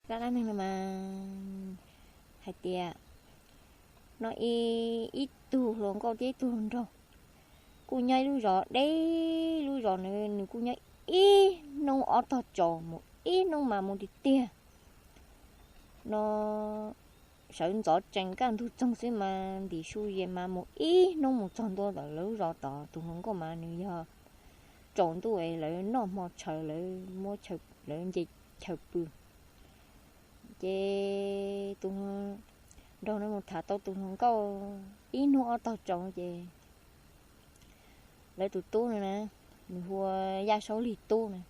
Zaj dab neeg no mas hais tias, no ib, ib tug hluas nkauj thiab ib tug hluas nraug kuj nyob ib lub zos deb, lub zos na nws kuj nyob ib hnub ob tog tsaus, mus ib hnub mas mus tiag tiag. No sawv ntxov tsees kaj ntug txoog xwb mas ntim su zes mas mus ib hnub mus txog ntua ntawm lawv lub zos tod. Tus hluas nkauj mas nws yog tsaus ntuj es lawv noj hmo tshaws, lawv muab, lawv nce chaw pw. Ces tus nraug no mus tham tau tus hluas nkauj ib hnub ob tog tsaus ces lawv tus tub no na, nws hu ua Yaj Saub Lig Tub na.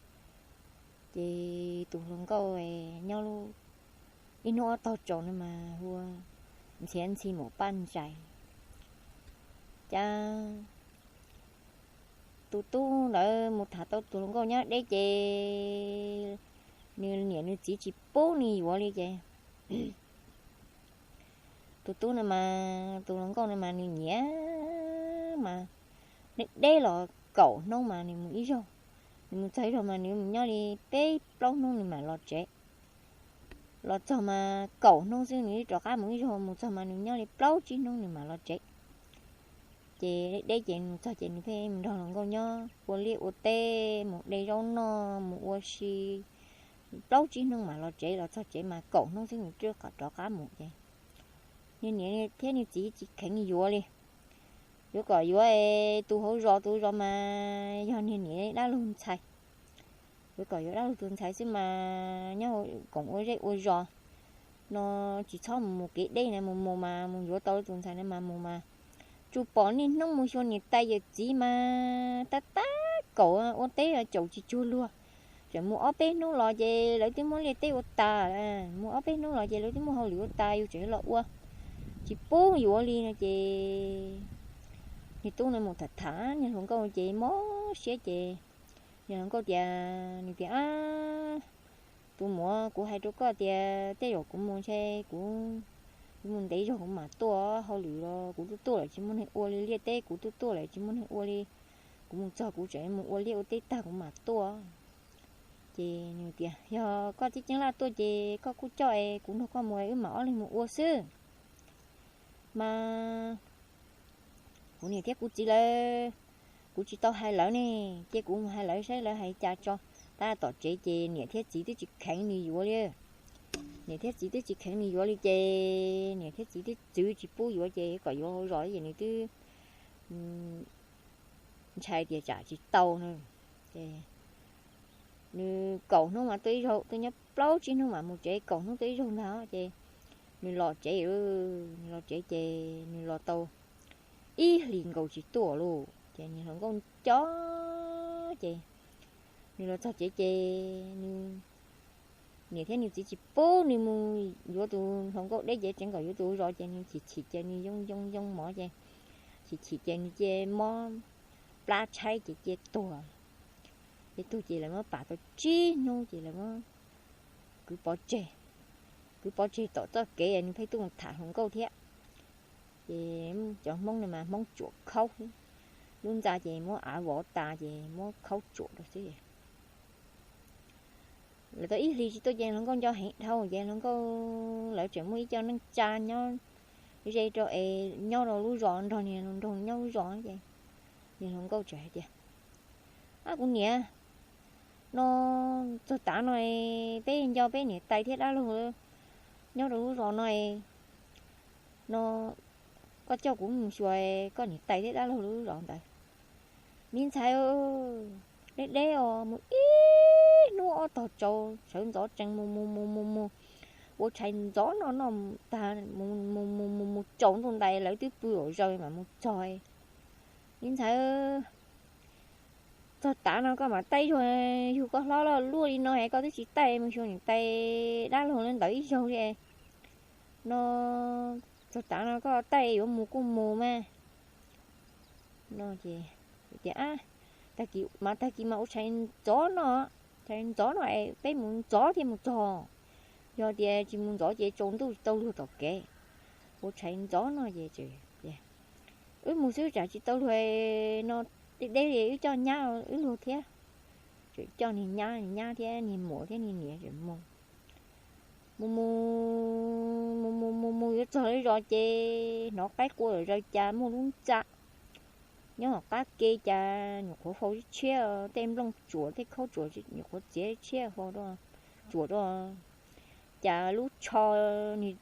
Ces tus hluas nkauj nyob ib hnub ob tog tsaus no mas hu ua Ntxhiav Ntxhi Maum Paj Ntsais. Cas tus tub ntawd mus tham tau tus hluas nkauj nyob deb ces nws niam nws txiv tsis pub nws yuav li ces tus tub no mas, tus hluas nkauj no mas nws nyiam mas deb deb los kaum hnub mas nws mus ib zaug. Nws mus txog ib zaug mas nws mus nyob li peb plaub hnub nws mam los tsev. Los txog mas kaum hnub xwb nws rov qab mus ib zaug, mus txog mas nws nyob li plaub tsib hnub nws mam los tsev. Ces deb deb ces nws txog ces nws pheej mus nrog hluas nkauj nyob ua liaj ua teb, mus de zaub noj, mus ua si plaub tsib hnub mam los tsev. Los txog tsev mas kaum hnub xwb nws rov qab mus ces niag niam thiab niag txiv tsis kheev yuav li. Yuav kom yuav tus hauv zos, tus zos mas yog niag niam dab laug ntxhais. Yuav kom yuav dab laug tus ntxhais xwb mas nyob koom ua zej ua zos no, tsis txhob mus mus kev deb na, mus mus mas mus yuav tau tus ntxhais na mas mus mas tsuas pom niaj hnub mus xyuas niam tais yawm txiv mas tab tab kaum ua teb caum tsis cuag luag. Tseem mus ob peb hnub los ces lawv twb muab liaj teb ua tas, mus ob peb hnub los ces lawv twb muaj hauj lwm ua tas, yus tseem los ua, tsis pub yuav li no ces niag tub no mus tham tham niag hluas nkauj ces mob siab ces niag hluas nkauj tias, nws tias, Ab, tus muam, kuv hais rau koj tias tej zaum kuv mus ntshe kuv mus ntev zog kuv mam tuaj, hauj lwm los kuv tuaj tuaj lawm tsis muaj neeg ua li, liaj teb kuv tuaj tuaj lawm tsis muaj neeg ua li. Kuv mus txog kuv tseem mus ua liaj ua teb tag kuv mam tuaj. Ces nws tias, Yog koj tib ceeb laj tuaj ces koj kuj coj es kuv nrog koj mus es wb mam ob leeg mus ua xwb. Mas kuv niam thiab kuv txiv lawv, kuv tsis tau hais lawv ne, cia kuv mus hais lawv saib lawv hais cas tso. Tab tom tsev ces niam thiab txiv twb tsis kheev nws yuav li. Niam thiab txiv twb tsis kheev nws yuav li ces niam thiab txiv twb txwv tsis pub yuav ces kom yuav hauv zos ces nws twb ntshai tias tsam tsis tau na. Ces nws kaum hnub mas tuaj ib zaug, tuaj nyob plaub tsib hnub mas mus tsev, kaum hnub tuaj ib zaug ntag ces nws los tsev, nws los tsev ces nws los tau ib hlis nkaus tsis tuaj lauj. Ces niag hluas nkauj nco ces nws los txog tsev ces nws niam thiab nws txiv tsis pub nws mus yuav tus hluas nkauj deb ces tseev kom yuav tus zos ces nws chim chim ces nws yoo yoo yoo mov ces chim chim ces nws cia mob plab tshaib ces cia tuag. Ces tuag ces lawv muab pam tau tsib hnub ces lawv muab kwv pov tseg. Kwv pov tseg tom txoj kev nws pheej tuaj mus tham hluas nkauj thiab. Ces cov Hmoob no mas Hmoob tsuam khaub xwb, lub ntxa ces muab av vov tas ces muab khaub tsuam rau xwb. Lawv tau ib hlis tsis tuaj ces hluas nkauj nco heev dhau ces hluas nkauj lawv tseem muaj ib co neej tsa nyob ze rau es nyob rau lub zos nrog niag nraug nyob lub zos ces niag hluas nkauj tseem hais tias, Ab kuv niam, no txog tav no peb nco peb niam tais thiab dab laug nyob rau lub zos no, no koj coj kuv mus xyuas koj niam tais thiab dab laug lub zos ntawd. Me ntxhais, deb deb os, mus ib hnub ob tog tsaus, sawv ntxov tsees mus mus mus mus mus ua tshais ntxov noj noj tag mus mus mus mus mus tsaus ntuj ntais lawv twb pw zaum zaws mam mus txog. Me ntxhais, txog tav no koj mam taij zog, yug koj hlob loj luaj li no es koj twb tsis taij mus xyuas niam tais dab laug li ntawd ib zaug li. No txog tav no koj taij yuav mus kuj mus mas. No ces tias, Tag kis mas, tag kis mas ua tshais ntxov no, tshais ntxov no es peb mus ntxov thiaj mus txog. Yog tias tsis mus ntxov ces tsaus ntuj tsis tau luag tom kev. Ua tshais ntxov no ces wb mus xwb tsam tsis tau luag no, deb deb li wb coj nyab wb luag thiab. Tseem coj niag nyab, niag nyab thiab niag muam thiab niag niam tseem mus. Mus mus mus mus mus mus yuav txog lawv zos ces hnov qaib qua zaws cas muaj lub ntxa nyob hauv qab ke, cas nyuam qhuav faus tshiab tshiab, tej nplooj tsuam tej khaub tsuam nyuam qhuav txiav tshiab faus, tsuam rau. Cas lub tsho, niag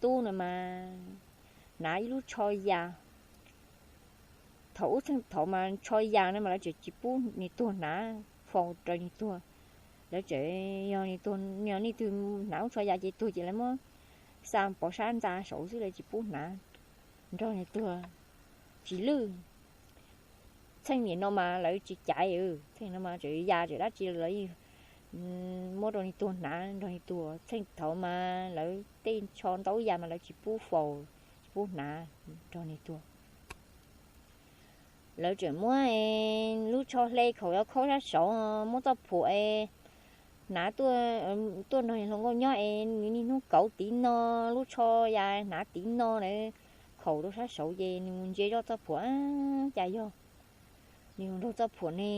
tub no mas hnav ib lub tsho yas. Thaum ub txheej thaud mas tsho yas no mas lawv tseem tsis pub niag tuag hnav faus raws niag tuag. Lawv tseem, yog niag tuag, yog leej twg hnav lub tsho yas ces tuag ces lawv muab xa pov sab ntxa saud xwb, lawv tsis pub hnav nrog niag tuag, tsis lwj. Txheej niam no mas lawv tsis caiv, txheej no mas tseem yas tseem dab tsi lawv muab rau niag tuag hnav nrog niag tuag. Txheej thaud mas lawv tej tsho ntaub yas mas lawv tsis pub faus, tsis pub hnav nrog niag tuag. Lawv tseem muab lub tsho hle khaum yuav khaub sab saud, muab txoj phuam es hnav tuaj nrog hluas nkauj nyob es nws niaj hnub kauv tiv no, lub tsho yas hnav tiv no na, khaum rau sab saud ces nws mus ntsia zoj txoj phuam, cas yog nws mus nrog txoj phuam ne,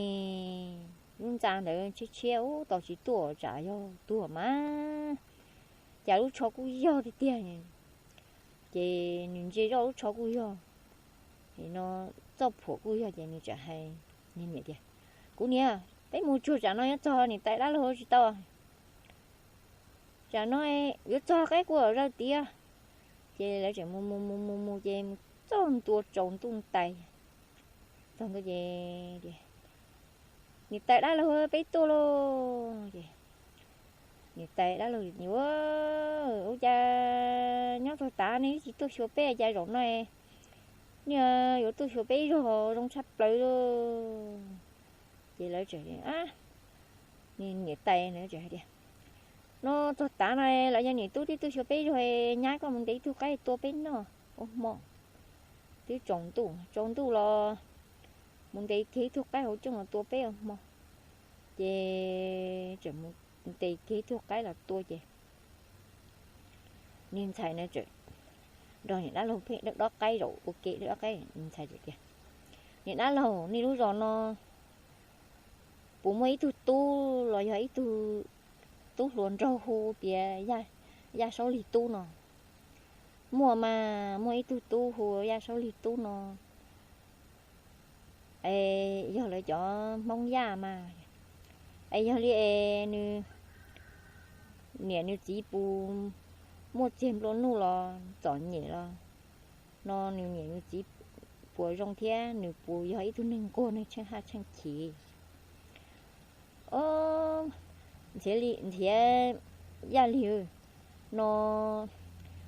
lub ntxa ntawd tshiab tshiab ub, tos tsis tuaj, tsam yog tuag mas, cas lub tsho kuj yog tiag tiag. Ces nws ntsia zoj lub tsho kuj yog, no txoj phuam kuj yog, ces nws txawm hais niag niam tias, kuv niam, peb mus tsuag tsam no yuav txog niam tais dab laug tsis tau, tsam no yuav txog qaib qua zaws tiag. Ces lawv tseem mus mus mus mus mus ces mus txog ntua tsaus ntuj tais, txog ntua ces, niam tais dab laug, peb tuaj lauj. Ces niam tais dab laug, ua cas nyob txog tav nej tsis tuaj xyuas peb, cas zaum no nej yuav tuaj xyuas peb zog zoo tshaj plaws lauj. Ces lawv tseem, niam tais hais tias, no txog tav no los yog niam tub twb tuaj xyuas peb zog, nyab koj mus ntes ib tug qaib tua peb noj ua hmo. Twb tsaus ntuj, tsaus ntuj los mus ntes kiag ib tug qaib hauv cooj los tua peb ua hmo. Ces tseem mus ntes kiag ib tug qaib los tua ces niag ntxhais no tseem nrog niam dab laug pheej dob qaib zaum ua ke dob qaib. Niag ntxhais tias, niam dab laug, nej lub zos no puas muaj ib tug tub los yog ib tug tub hluas nraug hu tias Yaj Saub Lig Tub no? Muaj mas, muaj ib tug tub hu Yaj Saub Lig Tub no, es yog lawv cov Hmoob Yaj mas. Es yog li es nws niam nws txiv puas muaj txiag nplua nuj los txom nyem los no nws niam nws txiv puas zoo thiab nws puas yog ib tug neeg nquag neeg tsheej haj tsheej chim? Nrhiav Yaj Lig no,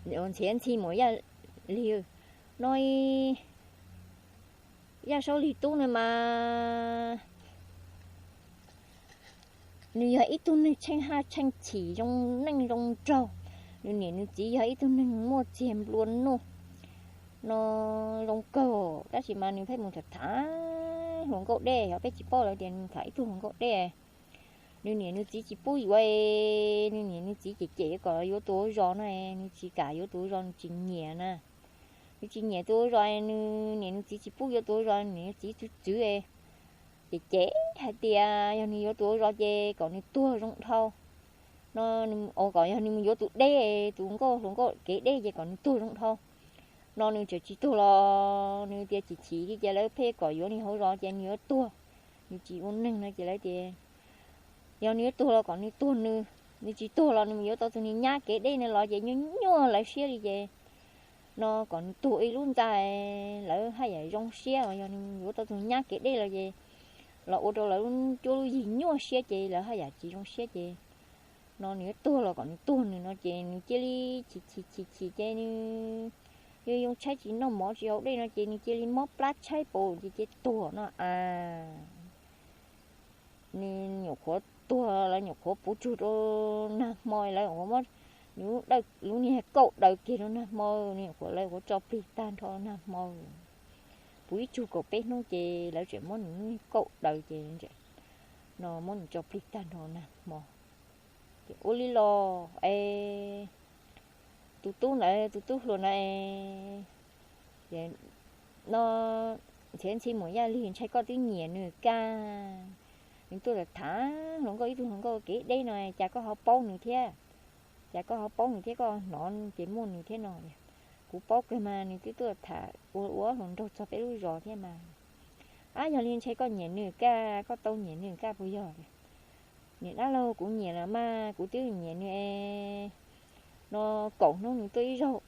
nrhiav Ntxhi Muam Yaj Lig no, Yaj Saub Lig Tub no mas nws yog ib tug neeg tsheej haj tsheej chim zoo neej zoo nraug, nws niam nws txiv yog ib tug neeg muaj txiag nplua nuj no zoo kawg, tab sis mas nws pheej mus tham tham hluas nkauj dej, yog peb tsis paub lawv tias nws tham ib tug hluas nkauj dej. Nws niam nws txiv tsis pub yuav, nws niam nws txiv cem cem kom yuav tus ua zos no, nws tsis kam yuav tus ua zos, nws tsis nyiam na. Nws tsis nyiam tus ua zos, nws niam nws txiv tsis pub yuav tus ua zos, nws niam nws txiv txwv txwv, cem cem hais tias yog nws yuav tus ua zos ces kom nws tuag zoo dhau no, kom yog nws mus yuav tus deb, tus nkauj hluas nkauj kev deb ces kom nws tuag zoo dhau no. Nws tseem tsis tuag los nws tias chim chim li ces lawv pheej kom yuav nws hauv zos ces nws yuav tuag, nws tsis ua neeg no ces lawv tias yog nws yuav tuag los kom nws tuag nws, nws tsis tuag los nws mus yuav tau tus niag nyab kev deb no los ces nyuaj nyuaj lawv siab li ces no kom nws tuag ib lub ntxa, lawv haj yam zoo siab. Yog nws yuav tau tus nyab kev deb los ces los ua rau lawv lub cuab lub yig nyuaj siab ces lawv haj yam tsis zoo siab ces no nws yuav tuag los kom nws tuag nws no ces nws cia li chim chim chim chim ces nws yuav yoo tshaib tsis noj mov tsis haus dej no ces nws cia li mob plab tshaib paum ces cia tuag no a. Nws nyuam qhuav tuag, lawv nyuam qhuav puv tsug rau nag hmo, lawv nyuam qhuav muab nws lub niag kauj daws kiag rau nag hmo, nws nyuam qhuav, lawv nyuam qhuav tso plig tag nrho nag hmo. Puv ib tsug kaum peb hnub ces lawv tseem muab nws lub niag kauj daws ces no muab nws tso plig tag nrho nag hmo. Ces ua li los es tus tub ntawd, tus tub hluas ntawd no, Ntxhi Ntxhi Muam Yaj Lig, ntshai koj twb nyiam nws kag, nws tuaj tham hluas nkauj ib tug hluas nkauj kev deb no cas koj ho paub nws thiab? Cas koj ho paub nws thiab koj hnov ces muaj nws thiab no? Kuv paub kawg mas, nws twb tuaj tham ua ua hluas nraug txog peb lub zos thiab mas. Ab, yog li ntshe koj nyiam nws kaj, koj tau nyiam nws kaj puas yog? Niam dab laug, kuv nyiam los mas, kuv twb nyiam nws es. No, kaum hnub nws tuaj ib zaug,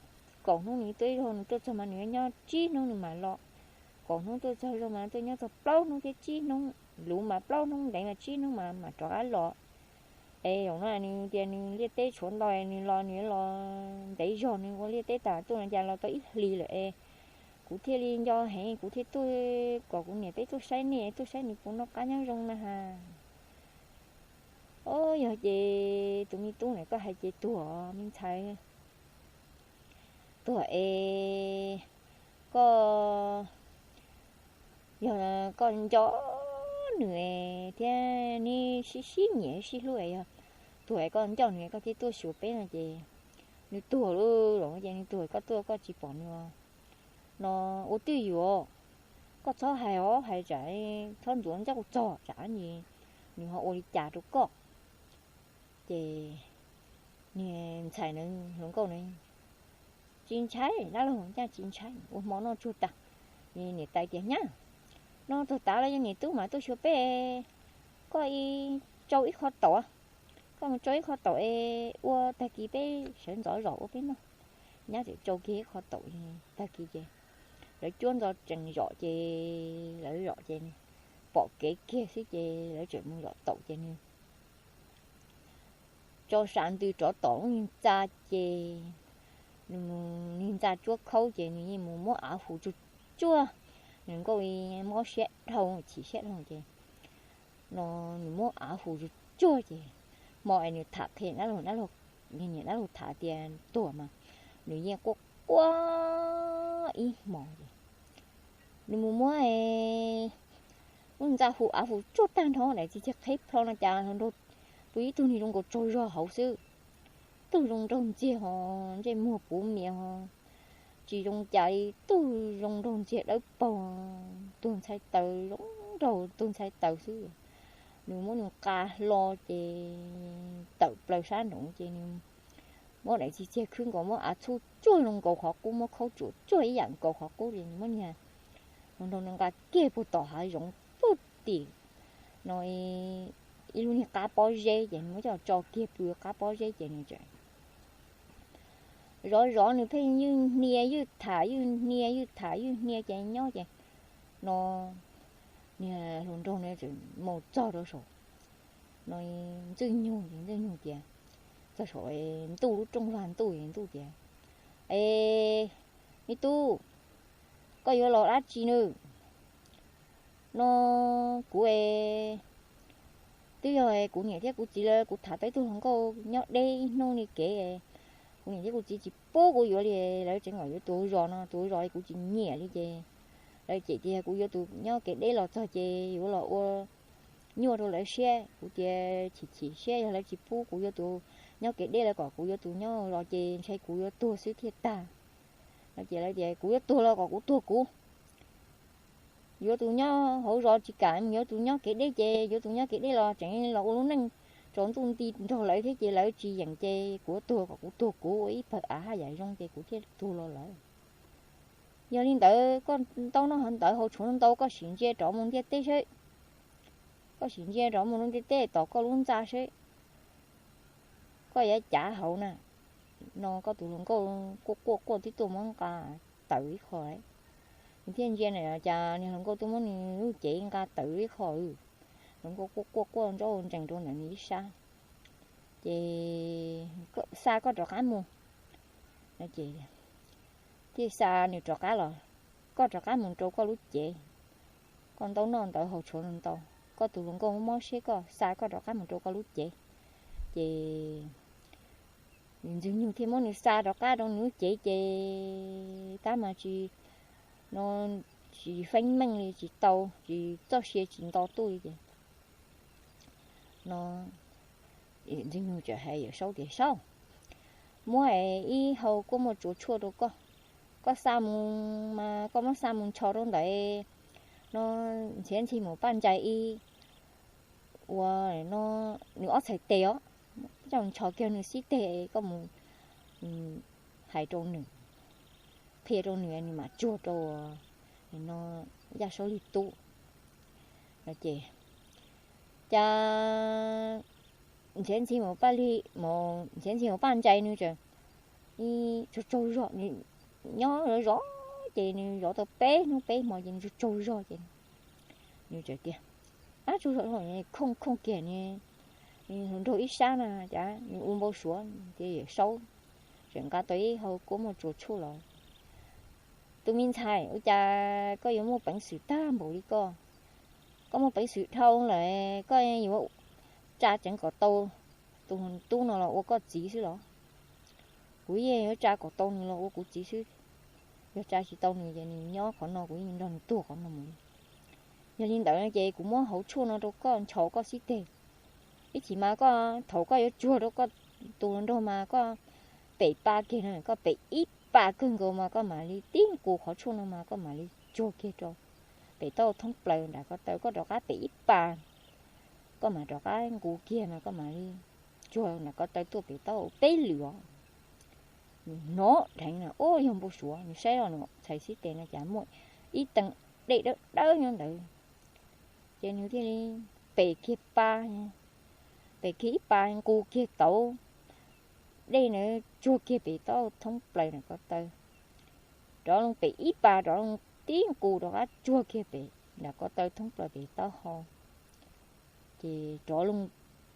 kaum hnub nws tuaj ib zaug, nws tuaj txog mas nws nyob tsib hnub nws mam los. Kaum hnub tuaj txog zaug mas tuaj nyob txog plaub hnub thiab tsib hnub, luv mas plaub hnub, ntev mas tsib hnub mas mam rov qab los. Es zaum no nws tias nws liaj teb tshuav ntau, nws los nws los ntev zog, nws ua liaj teb tas tuaj no cas los tau ib hlis lawm es. Kuv thiaj li nco heev, kuv thiaj tuaj kom kuv niam peb tuaj saib nej, tuaj saib nws puas noj qab nyob zoo na has. Ob, yog ces tus me tub ntawm koj hais ces tuag me ntxhais. Tuag es koj, yog koj nco nws thiab neb sib sib nyiam sib hlub es yog tuag es koj nco nws koj thiaj tuaj xyuas peb no ces nws tuag lawm los ces nws tuag koj tuaj koj tsis pom nws no ua twj ywm. Koj txhob hais os, hais tsam txhob ntxuav ncauj txog tsam nws ho ua li cas rau koj. Ces niag ntxhais na, hluas nkauj na, tsis ntshai, dab laug ncaj tsis ntshai, ua hmo noj tsuag tas. Niam tais tias nyab, no txog tav lawm yog niam tub mam tuaj xyuas peb, koj tsau ib qho taum, koj mus tsau ib qho taum es ua tag kis peb sawv ntxov zom ua peb noj. Nyab txawm tsau kiag ib qho taum, tag kis ces lawv cuab ntxo tsees zom ces lawv zom ces pom kev kiag xwb ces lawv tseem mus zom taum ces nws tso sam ntws rov tom lub niag ntxa ces nws mus niag ntxa tsuab khaub ces nws yeej mus muab av hu tsuag tsuag, nws nkauj mob siab dhau chim siab dhau ces no nws muab av hu tsuag tsuag ces hmo es nws tham qhia dab laug, dab laug, niag niam dab laug tham tias tuag mas nws yeej quaj quaj ib hmos ces nws mus muab lub ntxa hu av hu tsuag tag nrho daim txiag txiag qhib plho no cas hluas nraug pw ib tug niag zoo nkaus tsaug zog hauv xwb. Tug zoo nraug ntxiag ho ntsej muag puv mias ho tsis zoo cas li, tug zoo nraug ntxiag dawb paug, tug ntxhais taws zoo nraug tug ntxhais taws xwb. Nws muab nws qa hlo ces tawm plaws sab nraud ces nws muab daim txiag txiag khwb nkaus, muab av txhub tsuag zoo nkaus qhov qub, muab khaub tsuam tsuag ib yam nkaus qhov qub ces nws muab niag hluas nraug nws nqa kiag puag tom hav zoov puag tim no ib lub niag qab pob zeb ces nws muab coj tso kiag pw qab pob zeb ces nws tseem zov zov nws pheej ywj hnia ywj tham ywj hnia ywj tham ywj hnia ces nyob ces no niag hluas nraug no tseem mus txog rau saum no Ntxwj Nyug ces Ntxwj Nyug tias, txog saum ntuj lub rooj vag ntuj es ntuj tias, es me tub, koj yuav los dab tsi nws? No kuv es twb yog kuv niam thiab kuv txiv lawv, kuv tham tau ib tug hluas nkauj nyob deb ib hnub li kev, kuv niam thiab kuv txiv tsis pub kuv yuav li, lawv tseem kom yuav tus zos no, tus zos kuv tsis nyiam li ces lawv cem tias kuv yuav tus nyob kev deb los txog ces yuav los ua nyuaj rau lawv siab, kuv tias chim chim siab yog lawv tsis pub kuv yuav tus nyob kev deb, lawv kom kuv yuav tus nyob zos ces ntshe kuv yuav tuag xwb thiaj tag. No ces lawv tias kuv yuav tuag los kom kuv tuag kuv, yuav tus nyob hauv zos tsis kam, yuav tus nyob kev deb ces yuav tus nyob kev deb los tseem los ua lub neej tsaus ntuj nti nrog lawv thiab ces lawv tsis yeem ces kuv yuav tuag kom kuv tuag kuv, ua ib pawg av haj yam zoo ces kuv thiaj tuag los lawm. Yog li ntawd koj ntaub noj ntawv haus tshuav ntau, koj sim ntsia rov mus ntiaj teb seb, koj sim ntsia rov mus ntiaj teb tom koj lub ntxa seb koj yuav cav hauv na. No koj tus hluas nkauj quaj quaj quaj twb tuaj muab nqa tawv ib qho, nws thiaj ntsia na cas niag hluas nkauj tuaj muab nws lub cev nqa tawv ib qho. Hluas nkauj quaj quaj quaj ntsauj ntsees rau ntawm nws ib sab, ces xa koj rov qab mus. Ces thiaj xa nws rov qab los, koj rov qab mus rau koj lub cev. Koj ntaub noj ntawv haus tshuav ntau, koj tus hluas nkauj mob siab koj xa koj rov qab mus rau koj lub cev. Ces Ntxwg Nyug thiaj muab nws xa rov qab rau nws lub cev ces tab mas tsis, no, tsis feeb meej li, tsis tau, tsis txoj sia tsis nto tuj li ces no Ntxwg Nyug txawm hais Yawm Saub tias, Saub, muab ib hau kuaj muaj tsuav tshuaj rau koj, koj xa mus mas koj muab xa mus ntsho rau ntawd no, Ntxhiav Ntxhi mus Paj Ntsais ib ua no nws ob txhais tes os. coj ntsho kiag nws xib teg, koj mus hais rau nws, qhia rau nws, nws mam tsuag rau no Yaj Saub Lig Tub no ces, cas Nrhiav Ntxhi mus Paj Lig, Nrhiav Ntxhi mus Paj Ntsais nws tseem tsaug tsaug zog, nws nyob zov zov ces nws zov tau peb hnub peb hmo ces nws tsaug tsaug zog ces nws txawm tias, ab, tsaug zog, khooj khooj kiag, nws hluas nraug ib sab na, cas nws ua npau suav tias Yawm Saub tseem nqa tau ib hau kuab muaj tsuas tshuaj los. Tus me ntxhais, ua cas koj yuav muaj peev xwm tag npaum li koj? Koj muaj peev xwm dhau lawm, koj yuav tsa tseev kom tau tus tub no los ua koj txiv xwb los? Kuv yeej yuav tsa kom tau nws los ua kuv txiv xwb. Yog tsa tsis tau nws ces nws nyob qhov no, kuv yeej nrog nws tuag qhov no mus li. Yog li ntawd ces kuv muab hauv tshuaj no rau koj ntshaus koj xib teg. Ib chim mas koj, thaum koj yuav tsuag rau koj tus hluas nraug mas koj pem pa kiag na, koj pem ib pa kawg nkaus mas koj mam li tib nqus qhov tshuaj no mas koj mam li tsuag kiag rau pem taub hau thoob plaws nram ko taw, koj rov qab pem ib pa, koj mam rov qab nqus kiag mas koj mam li tsuag nram ko taw tuaj pem taub hau peb lwm os. Nws hnov dheev na, ub, yog npau suav, nws saib los nws ntxhais xib teg no cas muaj ib tee dej dawb dawb nyob ntawd. Ces nws thiaj li pem kiag pa, pem kiag ib pa nqus kiag tauv dej na, tsuag kiag pem taub hau thoob plaws nram ko taw. Rov loo pem ib pa, rov loo tib nqus rov qab tsuag kiag pem nram ko taw thoob plaws pem taub hau. Ces rov loo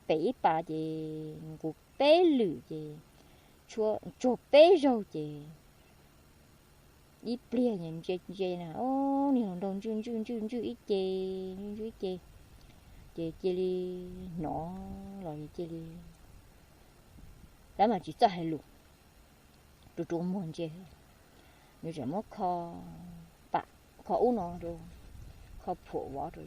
pem ib pa ces nqus peb lwm ces tsuag peb zaug ces ib pliag ntse ntse na, o, niag hluas nraug ntswj ntswj ntswj ntswj ib ce, ntswj ntswj ib ce, ces cia li hnov los cia li, lawv mas tsis txawj hais lus, rua rua muag ntse, nws tseem muab kho pam kho ub no rau, kho phuam vov rau,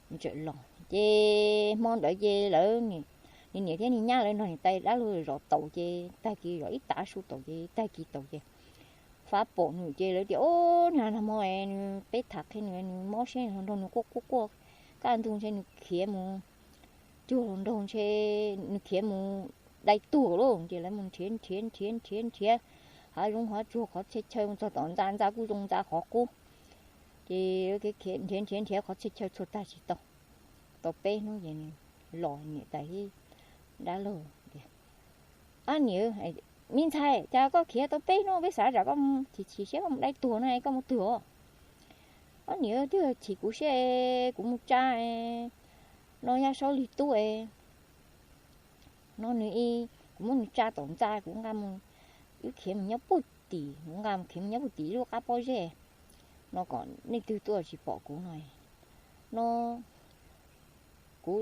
nws tseem los. Ces hmo ntawd ces lawv, niag niam thiab niag nyab lawv nrog niam tais dab laug zov taum ces tag kis zov ib tav su taum ces tag kis taum ces fab pom nws ces lawv tias, o, niag nag hmo nws, peb tham qhia nws, nws mob siab hluas nraug, nws quaj quaj quaj, kaj ntug ntshe nws khiav mus cuag hluas nraug, ntshe nws khiav mus dai tuag lauj. Ces lawv mus nrhiav nrhiav nrhiav nrhiav nrhiav hav zoov hav tsuag qhov txhia chaw, mus txog tom ntxa, ntxa kuj zoo ntxa qhov qub. Ces nrhiav nrhiav nrhiav qhov txhia chaw txhua tag tsis tau. Tau peb hnub ces nws los, niam tais thiab dab laug tias, ab niam, me ntxhais, cas koj khiav tau peb hnub, peb xav tsam koj chim chim siab koj mus dai tuag no koj mus twg os? Ab niam, twb chim kuv siab, kuv mus tsa no Yaj Saub Lig Tub es no nws, kuv muab nws tsa tom ntxa, kuv nqa mus, wb khiav mus nyob puag tim, kuv nqa khiav mus nyob puag tim lub qab pob zeb no kom nej twg tuaj tsis pom kuv no. No kuv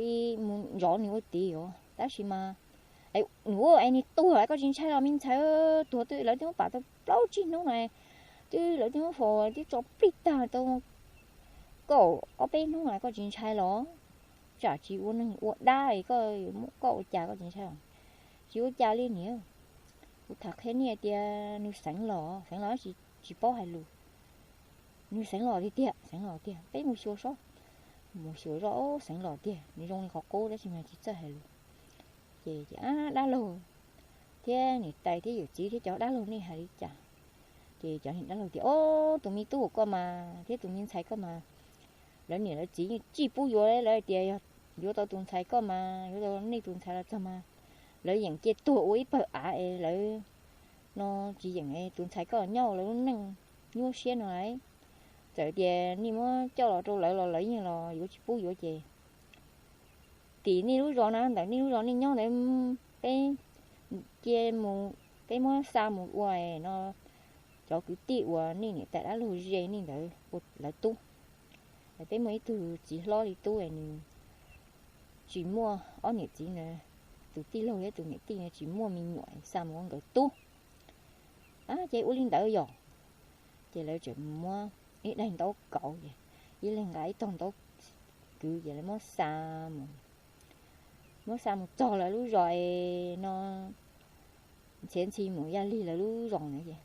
mus zov nws ua tid os, tab sis mas nws ua es nws tuag lawm, koj tsis ntshai los me ntxhais? Tuag twb lawv twb muab pam tau plaub tsib hnub no, twb lawv twb muab faus twb tso plig tag tau kaum ob peb hnub no, koj tsis ntshai los? Tsam tsis ua neeg ua dab es koj, koj ua cas koj tsis ntshai os? Tsis ua cas li niam, kuv tham qhia nej tias nws xeev los, xeev los tsis, tsis paub hais lus. Nws xeev los tiag tiag, xeev los tiag, peb mus xyuas sob. Mus xyuas zoj, xeev los tiag, nws zoo li qhov qub tab sis mas tsis txawj hais lus. Ces, ces, ab, dab laug thiab niam tais thiab yawm txiv thiab cov dab laug, nej hais li cas? Ces cov niag dab laug tias, o, tus me tub koj mas thiab tus me ntxhais koj mas, lawv niam lawv txiv yeej tsis pub yuav, lawv tias yog yuav tau tus ntxhais koj mas, yuav tau nej tus ntxhais los txog mas, lawv yeem cia tuag ua ib pawg av es lawv no tsis yeem tus ntxhais koj nyob lawv lub neej nyuaj siab no lauj. Txawm tias nej muab coj los rau lawv los lawv yeej los yuav tsis pub yuav ces tim nej lub zos na, ntawm nej lub zos nej nyob ntawd, peb cia mus, peb muab xa mus ua no cov kwv tij uas nej niam tais dab laug ze nej ntawd ua lawv tub. Peb muaj ib tug txiv hlob li tub es nws tsis muaj, ob niam txiv na, tus tij laug thiab tus niam tij na tsis muaj me nyuam, xa mus ua nkawd tub. Ab, ces ua li ntawd yom. Ces lawv tseem muab ib daig ntaub kauv ces, ib leeg nqa ib tog ntaub kwv ces lawv muab xa mus, muab xa mus txog lawv lub zos es no, Ntxhiav Ntxhi mus Yaj Lig lawv lub zos na ces,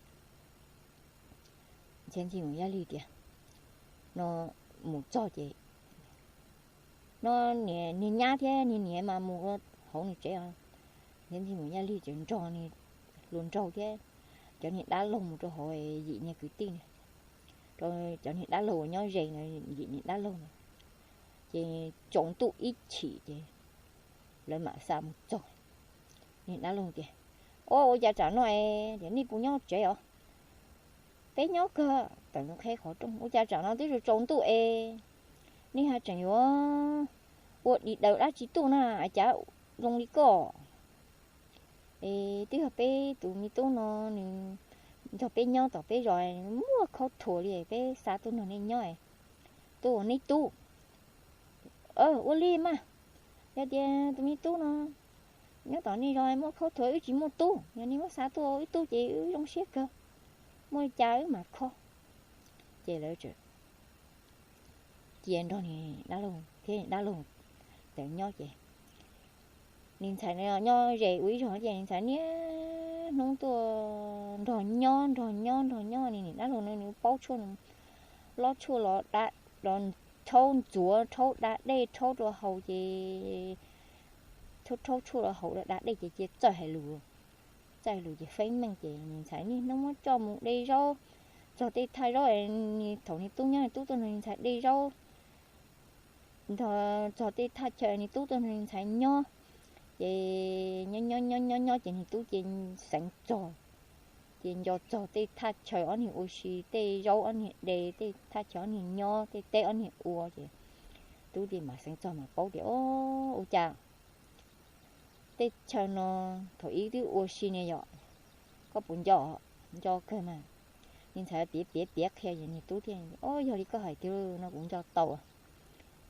Ntxhiav Ntxhi mus Yaj Lig tias, no mus txog ces, no niag nyab thiab niag niam mas mus hauv nws tsev os. Yawg Ntxwg Muas Yaj Lig tseem nrog nws hluas nraug thiab cov niag dab laug mus rau hauv yim niag kwv tij na, rau cov niag dab laug uas nyob ze na, yim niag dab laug na. Ces tsaus ntuj ib chim ces lawv mam xa mus txog. Niag dab laug tias, Ua, ua cas tsam no es nej puas nyob tsev os? Peb nyob kawg. Tawm mus qheb qhov rooj, Ua cas tsam no twb tsaus ntuj es nej ho tseem yuav ua di daws dab tsi tuaj na, cas zoo li koj? Es twb yog peb tus me tub no nws nrog peb nyob tom peb zos, muaj khaub thuas li, peb xa tuaj nrog nej nyob, tuaj ua neb tub. Ua li mas, yog tias tus me tub no nyob tom nej zos muaj khaub thuas, wb tsis muaj tub, yog nej muab xa tuaj ua wb tub ces wb zoo siab kawg, muaj li cas wb mam kho. Ces lawv cia nrog niag dab laug thiab niag dab laug tawm nyob ces niag ntxhais no nyob ze ua ib zog ces niag ntxhais niaj hnub tuaj nrog nyob nrog nyob nrog nyob, niag dab laug no nws paub tshuaj, nws lob tshuaj los da, los rhaub ntxuav, rhaub da dej, rhaub rau haus ces, rhaub tshuaj rau haus da dej ces cia txawj hais lus, txawj hais lus ces feeb meej ces niag ntxhais niaj hnub muab coj mus de zaub txog tej thaj zaub, thaum niag tub nyob niag tub tuaj nrog niag ntxhais de zaub, nrog txog tej thaj chaw niag tub tuaj nrog niag ntxhais nyob. Ces nyob nyob nyob nyob nyob ces niag tub ces xeev txog, ces nco txog tej thaj chaw ob niag ua si, tej zaub ob niag de, tej thaj chaw ob niag nyob, tej teb ob niag ua ces tub ces mam xeev txog mam paub tias, Ua cas tej chaw no thaum ub twb ua si ne yom, koj puas nco? Nco kawg mas. Niag ntxhais piav piav piav qhia ces niag tub thiaj, Yog li koj hais tiag no kuv nco tau,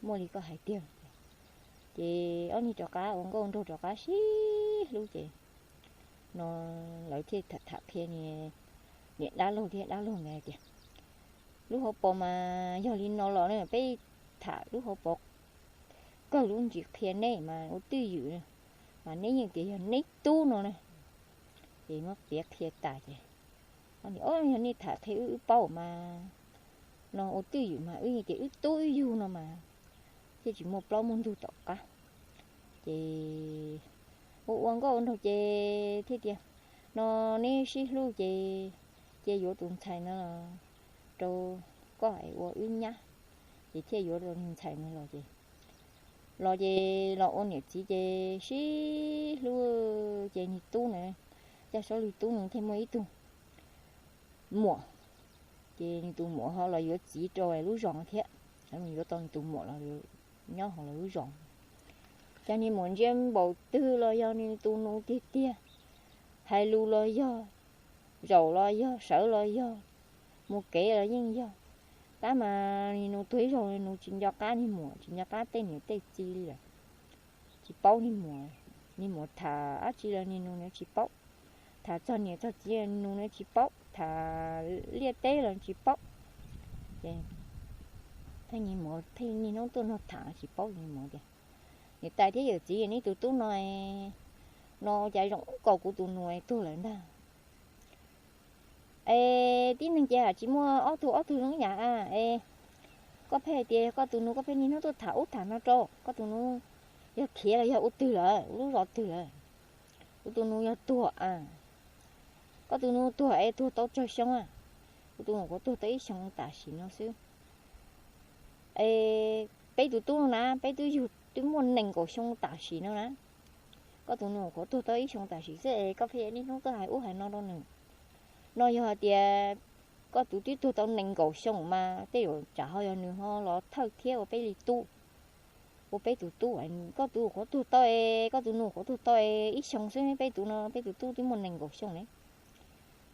muaj li koj hais tiag. Ces ob niag rov qab ua nkauj nraug rov qab sib hlub ces no lawv thiaj tham tham qhia niam dab laug thiab dab laug ntawd hais tias, Lub hauv paus mas yog li no los peb tham lub hauv paus kawg lub ntsis qhia neb mas ua twj ywm, mas neb yeej tias yog neb tub no na. Ces muab piav qhia tas ces o, yog nej tham qhia wb wb paub mas no ua twj ywm mas wb yeej tias wb tub wb yug no mas thiaj tsis muaj plaub muaj ntug tom qab. Ces ua ua nkauj ua nraug ces thiaj tias, No neb sib hlub ces cia yuav tus ntxhais no rau koj es ua wb nyab. Ces thiaj yuav tus ntxhais no los ces, los ces los ua niam txiv ces sib hlub ces niag tub na, Caj Saub Lwg tub no thiaj muaj ib tug muam. Ces nws tus muam ho los yuav txiv rau lub zos thiab, yuav tau nws tus muam los nyob hauv lawv lub zos. Cas niag muam ntsia npaum twg los yog nws tus nus tiag tiag, hais lus los yog, zaum los yog, sawv los yog, mus kev los yeej yog. Tab mas niag nus tuag ib zaug nus tsis nco qab niag muam, tsis nco qab tej niam tej txiv li lawm. Tsis paub niag muam, niag muam tham dab tsi los niag nus tsis paub. Tham txog niam txog txiv nus tsis paub, tham liaj teb los tsis paub. Ces niag muam niaj hnub tuaj nrog tham tsis paub, niag muam tias, Niam tais thiab yawm txiv, neb tus tub no, no cas zoo nkaus kuv tus nus tuag lawm ntag. Es tib neeg ces tsis muaj ob tug ob tug zoo ib yam a. Es koj pheej hais tias koj tus nus, koj pheej niaj hnub tuaj tham ub tham no rau koj tus nus, yog khiav los yog ua twg lawm, ua lub zos twg lawm? Kuv tus nus yog tuag a. Koj tus nus tuag es tuag tau tsawg xyoo a? Kuv tus nus kuv tuag tau ib xyoo tam sim no xwb. Es peb tus tub no na, peb twb yug twb muaj nees nkaum xyoo tam sim no na. Koj tus nus kuv tuag tau ib xyoo tam sim xwb es koj pheej niaj hnub tuaj hais ub hais no rau nws. No yog hais tias koj tus twb tuag tau nees nkaum xyoo mas tej zaum tsam ho yog nws ho los thawj thiab ua peb li tub, ua peb tus tub. Koj tus kuv tuag tau, koj tus nus kuv tuag tau ib xyoo xwb, peb tus no peb tus tub twb muaj nees nkaum xyoo ne.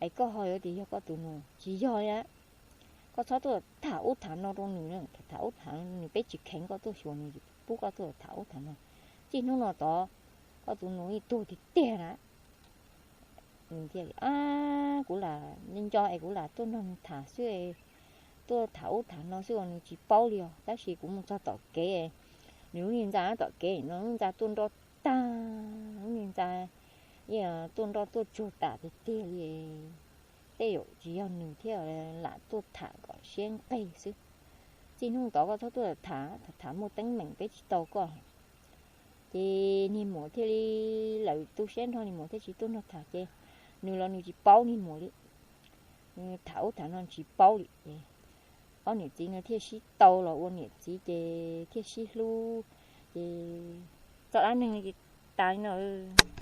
Es koj ho yuav tias yog koj tus nus, tsis yog li. Koj txhob tuaj tham ub tham no rau nws, tham ub tham nws peb tsis kheev koj tuaj xyuas nws, pub koj tuaj tham ub tham no. Txij hnub no tod koj tus nus yeej tuag tiag tiag na. Nws thiaj li, Ab, kuv lam nco es kuv lam tuaj nrog nws tham xwb, tuaj tham ub tham no xwb uas nws tsis paub li os. Tab sis kuv mus txog tom kev, nws lub niag ntxa tom kev no lub ntxa tuaj nroj tag, lub niag ntxa tuaj nroj tuaj tsuag tas tiag tiag li. Tej zaum tsis yog nws thiaj lam tuaj tham kom siab nqig xwb. Txij hnub tod koj txhob tuaj tham, tham muaj teeb meem peb tsis tau koj. Ces niag muam thiaj li, lawm tu siab nrho, niag muam thiaj tsis tuaj nrog tham ces nws los nws tsis paub niag muam li, tham ub tham no tsis paub li ces ob niam txiv no thiaj sib tau los ua niam txiv ces thiaj sib hlub. Ces txoj dab neeg no ces tas li no.